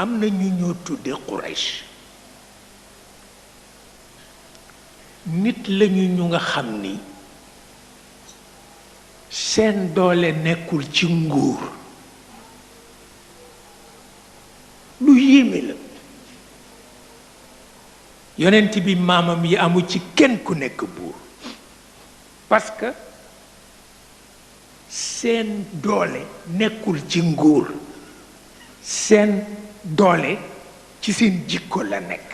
am na ñu ñoo tudde Quraysh nit lañu ñu nga xam ni seen doole nekkul ci nguur lu yéeme la yonent bi maamam yi amu ci kenn ku nekk buur parce que seen doole nekkul ci nguur seen doole ci seen jikko la nekk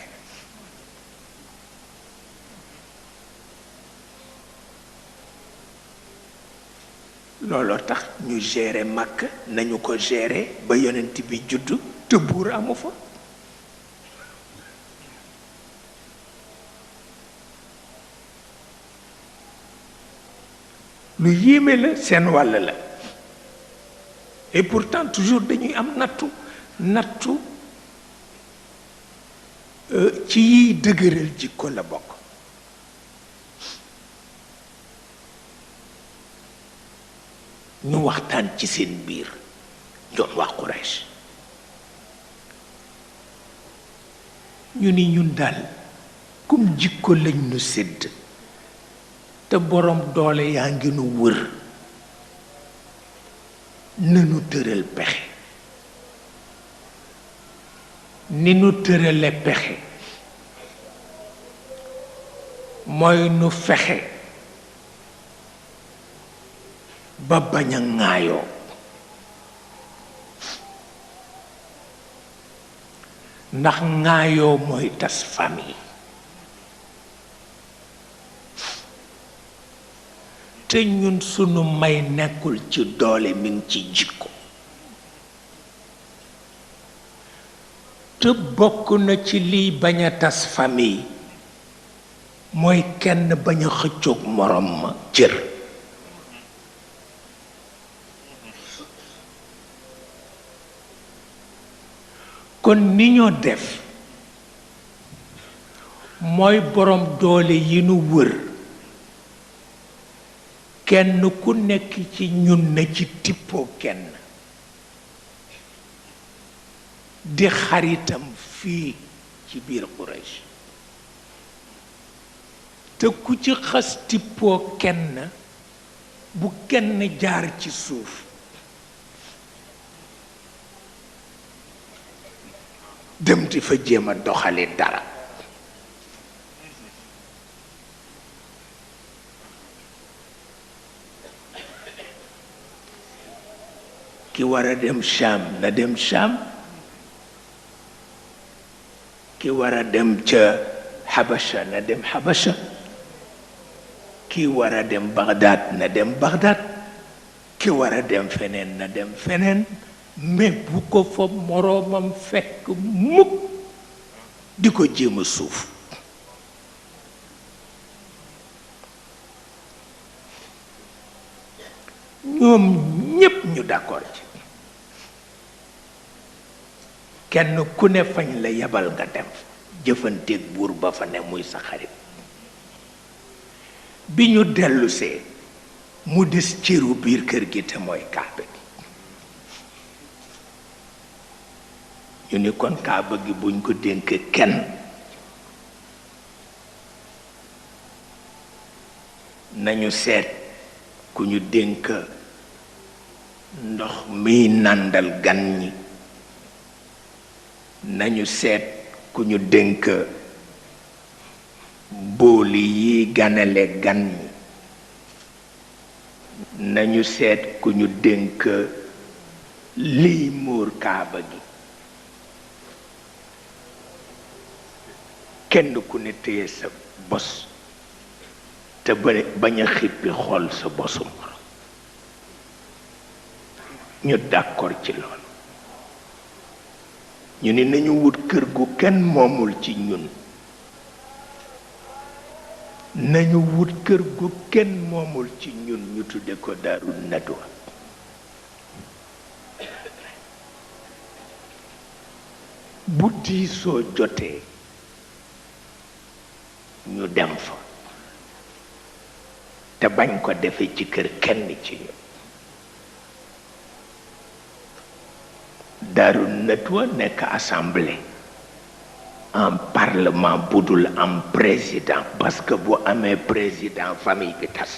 looloo tax ñu gérer Makka nañu ko gérer ba yonent bi juddu te buur amu fa lu yéeme la seen wàll la et pourtant toujours dañuy am nattu ci yiy dëgëral jikko la bokk ñu waxtaan ci seen biir ñoom waa Quraysh ñu ni ñun daal comme jikko lañ nu sédd te borom doole yaa ngi nu wër nanu tëral pexe ni nu tërale pexe mooy nu fexe ba bañ a ŋaayoo ndax ŋaayoo mooy tas famille te ñun sunu may nekkul ci doole mi ngi ci jikko te bokk na ci liy bañ a tas famille mooy kenn bañ a xëccoog morom ma cër kon ni ñoo def mooy borom doole yi nu wër kenn ku nekk ci ñun na ci tippoo kenn di xaritam fii ci biir Quraysh te ku ci xas tippoo kenn bu kenn jaar ci suuf dem di fa jéem a doxali dara ki war a dem Sham na dem Sham ki war a dem ca Habasha na dem Habasha ki war a dem Bagdad na dem Bagdad ki war a dem feneen na dem feneen mais bu ko fa moroomam fekk mukk di ko jéem a suuf ñoom ñépp ñu d'accord ci kenn ku ne fañ la yebal nga dem jëfanteeg buur ba fa ne muy sa xarit bi ñu dellusee mu des cëru biir kër gi te mooy kaaba gi ñu ni kon kaaba gi buñ ko dénk kenn nañu seet ku ñu dénk ndox miy nàndal gan ñi nañu seet ku ñu dénk booli yi ganale gan ñi nañu seet ku ñu dénk liy muur kaaba gi kenn ku ne téye sa bos te bañ a xippi xool sa bosu morom ñu d'accord ci loolu ñu ni nañu wut kër gu kenn moomul ci ñun nañu wut kër gu kenn moomul ci ñun ñu tudde ko Daaru Nadwa bu diisoo jotee ñu dem fa te bañ ko defee ci kër kenn ci ñu Daaru Natwa nekk assemblée un parlement budul am président parce que bu amee président famille bi tas.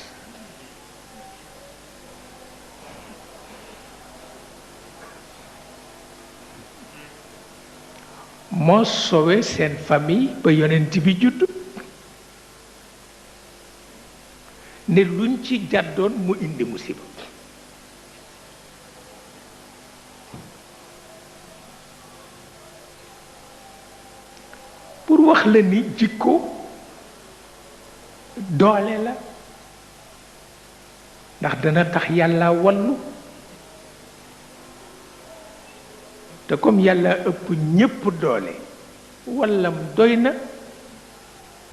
moo sowe seen famille ba yonent bi judd ne luñ ci jàddoon mu indi musiba. pour wax la ni jikko doole la ndax dana tax yàlla wallu te comme yàlla ëpp ñépp doole wallam doy na